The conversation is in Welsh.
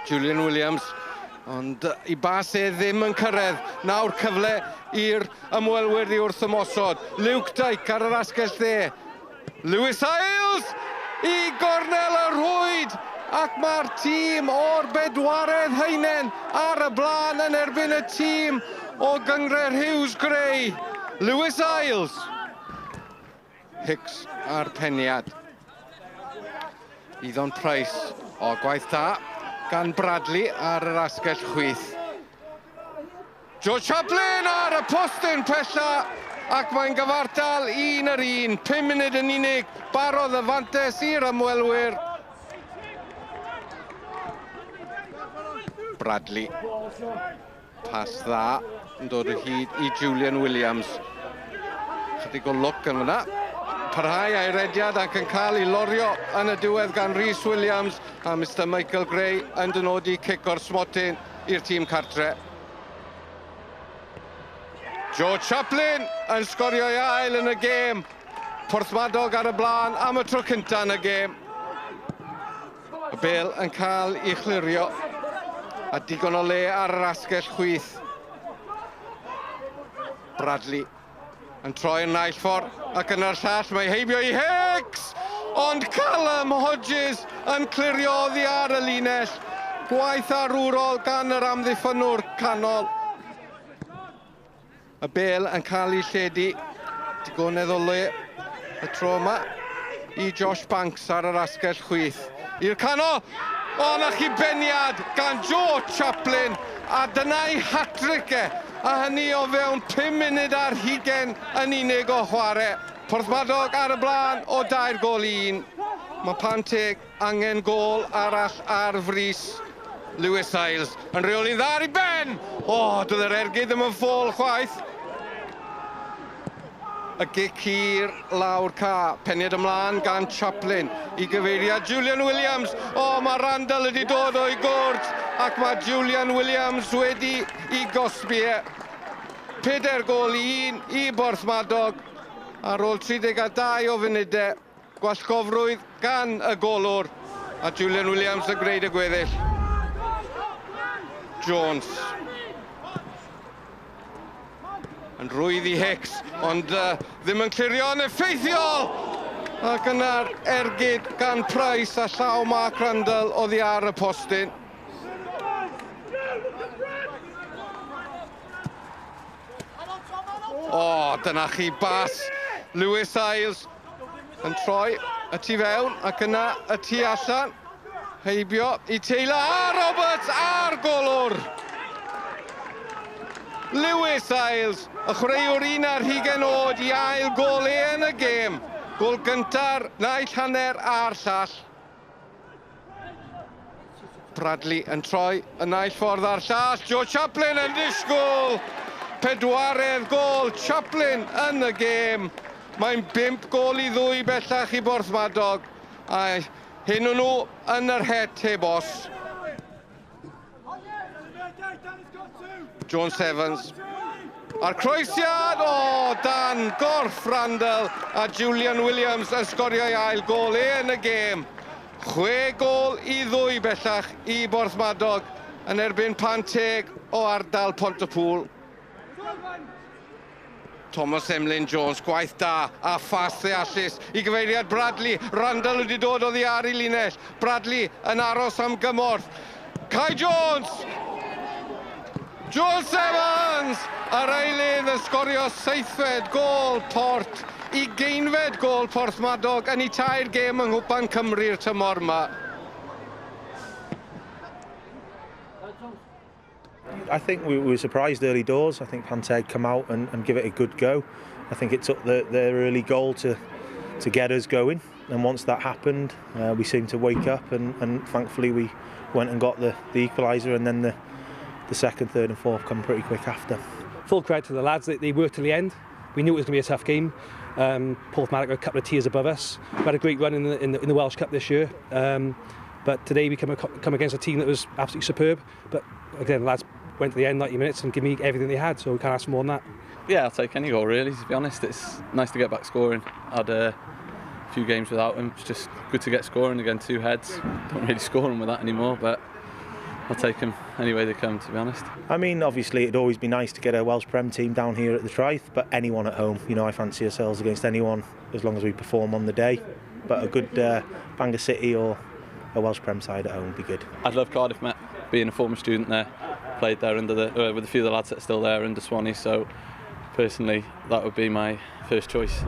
Julian Williams, ond i bas e ddim yn cyrraedd. Nawr cyfle i'r ymwelwyr i wrth ymosod. Luke Dyke ar yr asgell dde. Lewis Isles i gornel y rhwyd, ac mae'r tîm o'r bedwaredd haenen ar y blaen yn erbyn y tîm o Gynghrair Huws Gray. Lewis Isles. Hicks a'r peniad. Iddon Price. O, gwaith da gan Bradley ar yr asgell chwith. Joe Chaplin ar y postyn pella, ac mae'n gyfartal 1-1. 5 munud yn unig, barodd y fantes i'r ymwelwyr. Bradley. Pas dda yn dod o hyd i Julian Williams. Chydig o lwc yn fyna. Parhau a'i rediad ac yn cael ei lorio yn y diwedd gan Rhys Williams, a Mr Michael Gray yn dynodi cic o'r smotyn i'r tîm cartre. Joe Chaplin yn sgorio ei ail yn y gêm. Porthmadog ar y blaen am y tro cyntaf yn y gêm. Y bel yn cael ei chlirio a digon o le ar yr asgell chwith. Bradley yn troi yn naill ffordd ac yna'r llall, mae heibio i Hicks! Ond Callum Hodges yn clirio oddi ar y linell. Gwaith arwrol gan yr amddiffynnwr canol. Y bel yn cael ei lledu, digonedd o le y tro yma i Josh Banks ar yr asgell chwith. I'r canol, o na chi beniad gan Joe Chaplin, a dyna'i hat-trick e, a hynny o fewn 5 munud ar hugain yn unig o chwarae. Porthmadog ar y blaen o 3-1. Mae Panteg angen gôl arall ar frys. Lewis Isles yn rheoli'n dda ar ei ben! O, doedd yr ergyd ddim yn ffôl chwaith. Y gic hir lawr ca, peniad ymlaen gan Chaplin i gyfeiriad Julian Williams. O, mae Randall wedi dod o'i gwrdd ac mae Julian Williams wedi i gosbi e. 4-1 i Borthmadog ar ôl 32 o funudau. Gwallgofrwydd gan y golwr a Julian Williams yn gwneud y gweddill. Jones yn rwydd i Hicks, ond ddim yn clirio'n effeithiol! Ac yna'r ergyd gan Price a llaw Mark Randall oddi ar y postyn. O, dyna chi bas. Lewis Isles yn troi y tu fewn ac yna y tu allan. Heibio i Taylor a Roberts a'r golwr. Lewis Isles, y chwaraewr 21 oed i ail gôl e yn y gêm. Gôl gynta'r naill hanner a'r llall. Bradley yn troi y naill ffordd a'r llall. Joe Chaplin yn disgwyl. Pedwaredd gôl Chaplin yn y gêm. Mae'n 5-2 bellach i Borthmadog. A hyn nhw yn yr het heb os. Jones Evans. A'r croesiad o dan gorff Randall a Julian Williams yn sgorio ei ail gôl e yn y gêm. 6-2 bellach i Borthmadog yn erbyn Panteg o ardal Pontypŵl. Thomas Emlyn Jones, gwaith da a phas ddeallus i gyfeiriad Bradley. Randall wedi dod oddi ar ei linell. Bradley yn aros am gymorth. Kai Jones! Jones Evans! Yr eilydd yn sgorio seithfed gôl Port, ugeinfed gôl Porthmadog yn ei tair gêm yng Nghwpan Cymru'r tymor yma. I think we were surprised early doors. I think Panteg come out and give it a good go. I think it took their early goal to get us going. And once that happened, we seemed to wake up and thankfully we went and got the equaliser, and then the second, third and fourth come pretty quick after. Full credit to the lads, they worked till the end. We knew it was going to be a tough game. Porthmadog are a couple of tiers above us. We had a great run in the Welsh Cup this year. But today we come against a team that was absolutely superb. But again, the lads went to the end 90 minutes and gave me everything they had, so we can't ask for more than that. Yeah, I'll take any goal really, to be honest. It's nice to get back scoring. I had a few games without him. It's just good to get scoring again, two heads. Don't really score them with that anymore, but I'll take them any way they come, to be honest. I mean, obviously, it'd always be nice to get a Welsh Prem team down here at the Traeth, but anyone at home, you know, I fancy ourselves against anyone as long as we perform on the day. But a good Bangor City or a Welsh Prem side at home would be good. I'd love Cardiff Met, being a former student there, played there under the with a few of the lads that are still there under Swanee, so personally that would be my first choice.